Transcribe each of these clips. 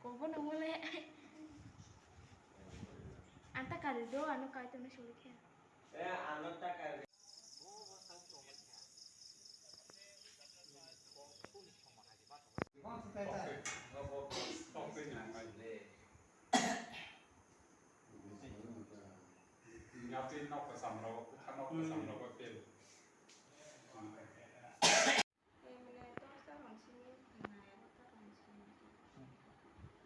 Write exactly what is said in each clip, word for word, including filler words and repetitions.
Kobo nongole. Anta kari do, ano kai tongna sulu khe. Yapin nok kesam rok, kuthar nok kesam rok, apel. Emne dosta rong simi, na egarota rong simi.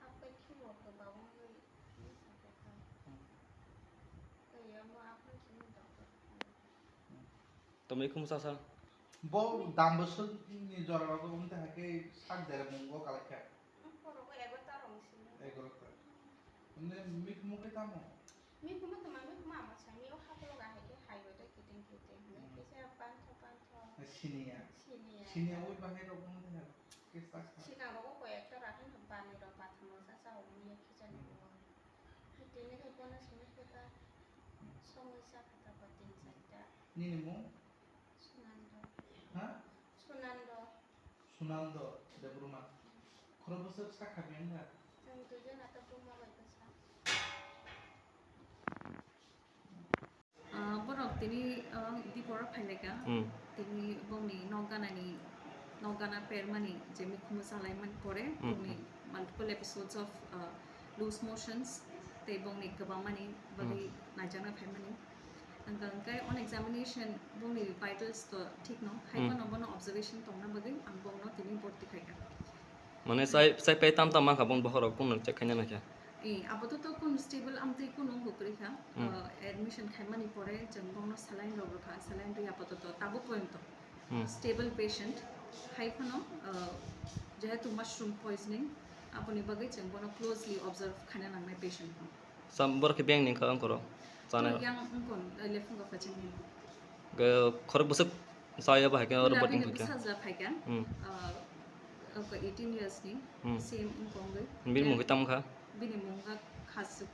Apel khibo khe babung wi, ni sakhe kha. Tei omo aphuru simi doctor. Tamo ikhum sasa. Bo dam bwswk ni jora rogo wngte hai khe sak dera mungo kalai kha. Borok egarota rong simi. Egarota. Emne mikhumu khe tamo? Mikhumu tama mikhumu ama sami o haplo ga hai khe hai bo tei kiting kiting. Hmm. Kisa pantho pantho. Siniya. Siniya. Siniya oi bahai rok wngte hai khe sak kha. Sikang rogo koi ekta rakhai no bani rok bathang rok sa sa o muya khichani Hmm. o. Tini khe bono simi khe ta Hmm. somoi sa kha ta ba tin charta. Nini mung? Sunando. Ha? Sunando. Sunando Debbarma. Khorok bwswk sakha biyang da? Ang duijon ata buma bai bwsa. Ah, borok tini, ah, dipor phailaika. Hmm. Tini bongni nok ganani, nok gana permani je mikhumu salaimani pore, Hmm, bongni hmm. multiple episodes of, ah, loose motions, tei bongni kwbangmani bagwi Hmm. naijakna phaimani. Hwnkha hwnkhe on examination bongni vitals to thik no, hai Hmm. phano bono observation tongna bagwi ang bongno tini borti khaikha. Mane sai, sai pai tam tam mankha bong bokhorok kunu check khaina naikha. Eh, apatot to kunu stable amtwi kunu wng kwrwi kha. Hmm. Ah, admission khaimani pore chwng bongno saline rok rwkha, saline rwi apatot to tabuk poyonto Hmm. stable patient. Hai phano, ah, jehetu mushroom poisoning, aboni bagwi chwng bono closely observe khaina nangnai patient no. Sam borok khe beng ni wngkha wngkoro. Chana. Yang wngkon, eh, lephungo kachini. Ge khorok bwswk saya ba hai khe oro Bini boting bini kha. Bwsajla phaikha. Hmm. Ah, oko eighteen years ni. Hmm. Same wngkong gwi. Bini mung khe tam kha? Bini mung kha Khasuk.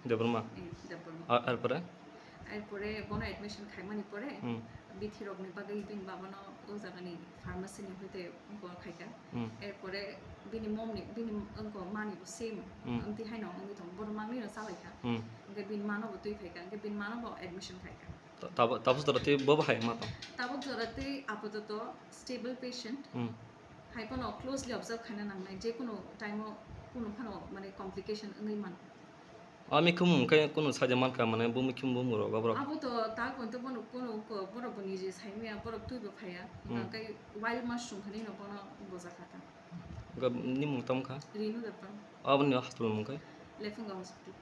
Debbarma. Eh, Debbarma. A-, arpore? Erpore bono admission khaimani pore, Hmm. bithi rokni bagwi bini babano o jagani pharmacy ni hoite wngkor khaikha. Hmm. Erpore bini momni, bini wngkor mani bo same, Hmm. wngti haino wngwi tongo, bono mangni no chalaikha. Hmm. Hwnkhe bini mano bo twi phaikha, hwnkhe bini mano bo admission khaikha. Ta-, tabo-, tabuk jora twi bo bahai ma tong? Tabuk jora twi apatot stable patient. Hmm. Hai phano closely observe khaina nangnai, je kunu time o kunu phano mane complication wngwi mano. Ami khumung khe kunu saja mankha, mane bumi khum bumung rok aborok. Abo to ta kon to bono kunu ko borok bo nije saimaya, borok twi bo phaya. Hmm. Hwnkhe wild mushroom hinwi no bono bojakha ta. Ga nimung tam kha? Renu Debbarma. Aboni hospital mung khe? Lephunga hospital.